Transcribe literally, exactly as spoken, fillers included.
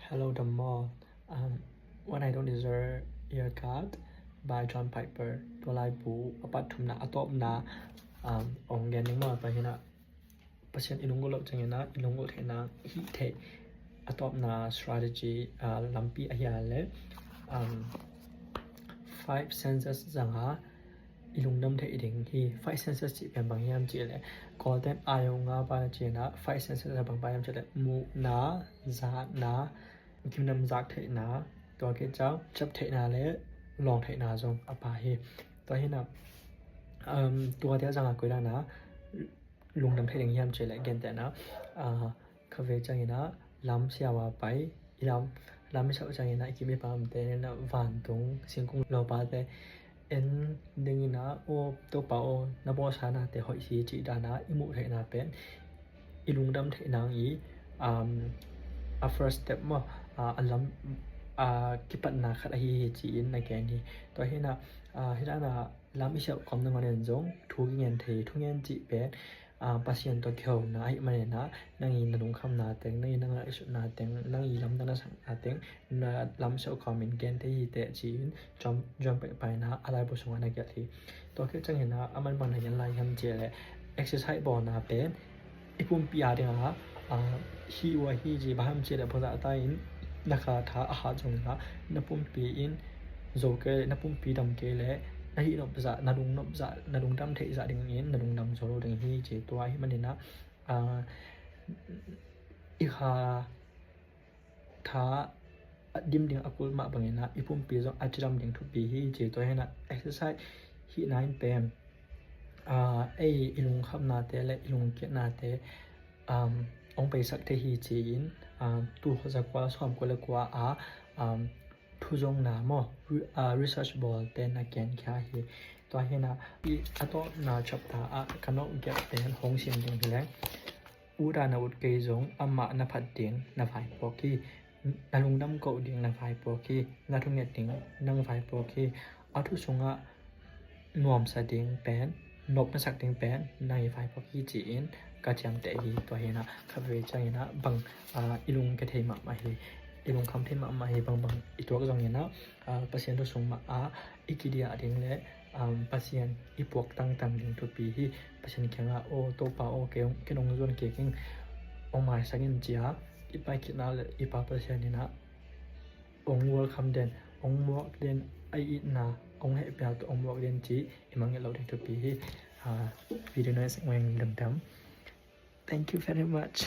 Hello, Dhammo. Um, When I Don't Desire Your God by John Piper. Tua laibu a pat thumna, a tawpna, um, ong gen ning maw, tua hi na. Pasian i lunggulh loh ciangin a, i lunggulh theihna hih theih a tawpna strategy, uh, lampi ahi a le, um, five senses zanga i lungdam theih ding hi. Five senses cih pen bang hiam cih le, Kawlten ayo nga pa na cih na, five senses a bang pa hiam cih le, muhna, zatna, gimnam zak theihna, tua khit ciang ciap theihna le lawng theihna zong a pa hi. Tua hi na, um, tua tia zanga koi dan a lungdam thei ding hiam cih le, gentehna, ah, kha ve ciangin a lam siawa pai, i lam, lam i sauh ciangin a i kim i pamte na vantung singkung lopate en dingin a, aw Topa aw, na bawlsa nate hoih hi cih dan a i muh theihna pen i lungdam theih nang i, um, a first step maw, a, a lam, a kipatna khat ahi hi ci-in na gen hi. Tua hi na, a, hi dan a lam i siauh kawm nangawn in zong thu kingen thei, thungen cih pen, a, Pasian tawh kihona ahih manin a, nang i na lungkhamna teng, nang i na ngaihsutna teng, nang i lamdang na sakna teng, na lam siauh kawmin gen thei hi teh ci-in John, John Piper in a, a laibu sungah na gelh hi. Tua khit ciangin a, a man bang na gen lai hiam cih le, exercise bawlna pen i pumpi a ding a, a, hi ua hi ci, bang hiam cih le, phuza ta in na kha tha a hat zongin a, na pumpi in zo kei le, na pumpi dam kei le, na hih nop zah, na lung nop zah, na lungdam theih zah dingin na lungdam zo lo ding hi ci. Tua ahih manin a, a, i kha tha a dim ding a kulh mah bangin a, i pumpi zong a cidam ding thupi hi ci. Tua hi na, exercise hihna in pen, a, ei i lungkhamnate le i lungkiatnate, um, ong paisak thei hi ci-in, um, tu kha zakua sawmkua le kua a, um, thuzongna maw, re-, a, research bawlte na genkhia hi. Tua hi na, i a tawpna chapter a ka nop gelh pen hong sim ding hi leng. Ut a na ut kei zong amah na phat ding na vaipuak hi. Na lungdam koh ding na vaipuak hi. Na thunget ding nang vaipuak hi. A thu sungah nuamsa ding pen, nop na sak ding pen nang i vaipuak hi ci-in ka ciamteh hi. Tua hi na, kha ve ciangin a bang, a, i lung kia thei mahmah hi. I lungkham thei mahmah hi, bangbang i tuak zongin a, a, Pasian thu sung mah a i kidiah ding le, um, Pasian i puak tangtang ding thupi hi. Pasian kiangah, aw Topa aw, kei, kei nong zuan kei keng, ong maisak in ci-a i pai khitna le i Pa Pasian in a ong welcome den, ong muak den, a itna ong hehpial tawh ong muak den ci i mangngilh loh ding thupi hi. A, video na sek weng lungdam. Thank you very much.